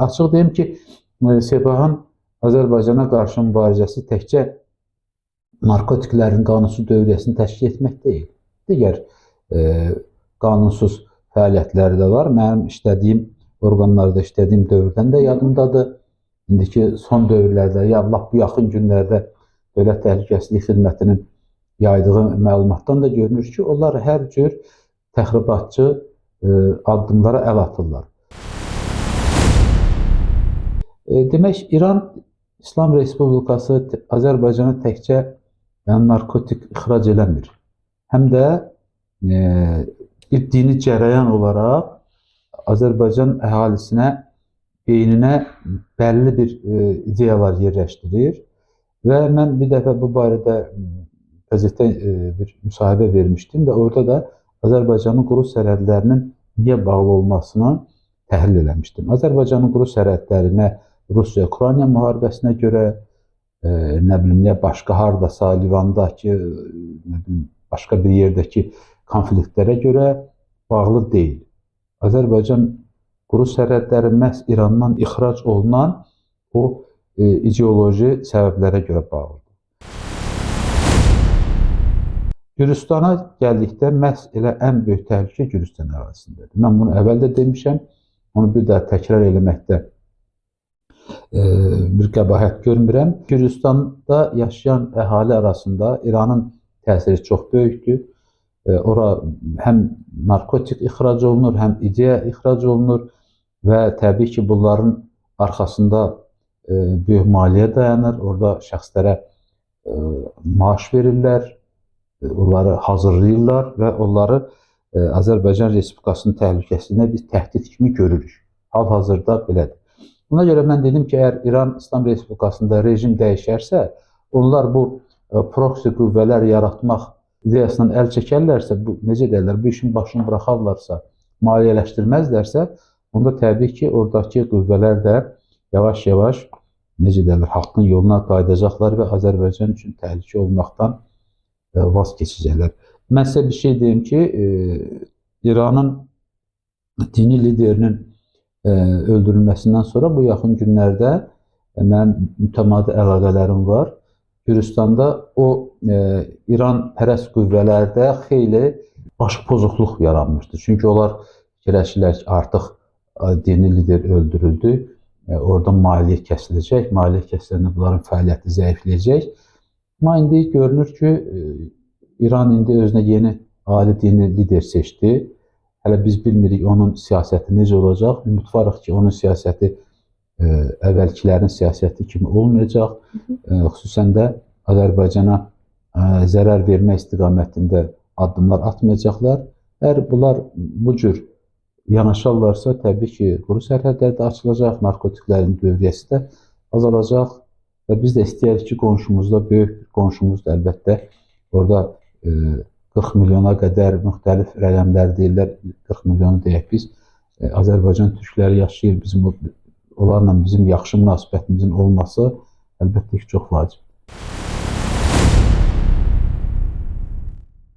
Açıq deyim ki, Sepahın Azərbaycana qarşı mübarizəsi təkcə narkotiklərin qanunsuz dövriyyəsini təşkil etmək deyil. Digər qanunsuz fəaliyyətləri də var. Mənim işlədiyim orqanlarda işlədiyim dövrdən də yadımdadır. İndiki son dövrlərdə, ya lap bu yaxın günlərdə Dövlət Təhlükəsizlik Xidmətinin yaydığı məlumatdan da görünür ki, onlar hər cür təxribatçı addımlara əl atırlar. Demək, İran İslam Respublikası Azərbaycana təkcə narkotik ixrac eləmir. Həm də bir dini cərəyan olaraq Azərbaycan əhalisinə, beyninə bəlli bir ideyalar yerləşdirir. Və mən bir dəfə bu barədə qəzetdə bir müsahibə vermişdim və orada da Azərbaycanın quru sərhədlərinin niyə bağlı olmasını təhlil eləmişdim. Azərbaycanın quru sərhədləri nə Rusiya-Ukrayna müharibəsinə görə, nə bilim, nə başqa hardasa, Livandakı, nə bilim, başqa bir yerdəki konfliktlərə görə bağlı deyil. Azərbaycan quru sərhədləri məhz İrandan ixrac olunan o ideoloji səbəblərə görə bağlıdır. Gürcüstana gəldikdə məhz elə ən böyük təhlükə Gürcüstan ərazisindədir. Mən bunu əvvəl də demişəm, onu bir daha təkrar eləməkdə bir qəbahət görmürəm. Gürcüstanda yaşayan əhali arasında İranın təsiri çox böyükdür. Ora həm narkotik ixrac olunur, həm ideya ixrac olunur və təbii ki, bunların arxasında böyük maliyyə dayanır. Orada şəxslərə maaş verirlər, onları hazırlayırlar və onları Azərbaycan Respublikasının təhlükəsizliyinə bir təhdid kimi görürük. Hal-hazırda belədir. Buna görə mən dedim ki, əgər İran İslam Respublikasında rejim dəyişərsə, onlar bu proksi qüvvələr yaratmaq ideyasından əl çəkərlərsə, bu, necə deyirlər, bu işin başını buraxarlarsa, maliyyələşdirməzlərsə, onda təbii ki, oradakı qüvvələr də yavaş-yavaş, necə deyirlər, haqqın yoluna qayıdacaqlar və Azərbaycan üçün təhlükə olmaqdan vaz keçəcəklər. Mən sizə bir şey deyim ki, İranın dini liderinin öldürülməsindən sonra bu yaxın günlərdə mənim mütəmadi əlaqələrim var. Gürcüstanda o İran pərəst qüvvələrdə xeyli baş pozuqluq yaranmışdı. Çünki onlar fikirləşirlər ki, artıq dini lider öldürüldü, oradan maliyyə kəsiləcək, maliyyə kəsiləndə bunların fəaliyyəti zəifləyəcək. Amma indi görünür ki, İran indi özünə yeni ali dini lider seçdi. Hələ biz bilmirik onun siyasəti necə olacaq. Ümidvarıq ki, onun siyasəti əvvəlkilərin siyasəti kimi olmayacaq. Xüsusən də Azərbaycana zərər vermə istiqamətində addımlar atmayacaqlar. Əgər bunlar bu cür yanaşarlarsa, təbii ki, quru sərhədlər də açılacaq, narkotiklərin dövriyyəsi də azalacaq və biz də istəyirik ki, qonşumuzda, böyük bir qonşumuz da əlbəttə orada 40 milyona qədər müxtəlif rəqəmlər deyirlər, 40 milyonu deyək biz. Azərbaycan türkləri yaşayır, bizim onlarla bizim yaxşı münasibətimizin olması əlbəttə ki, çox vacibdir.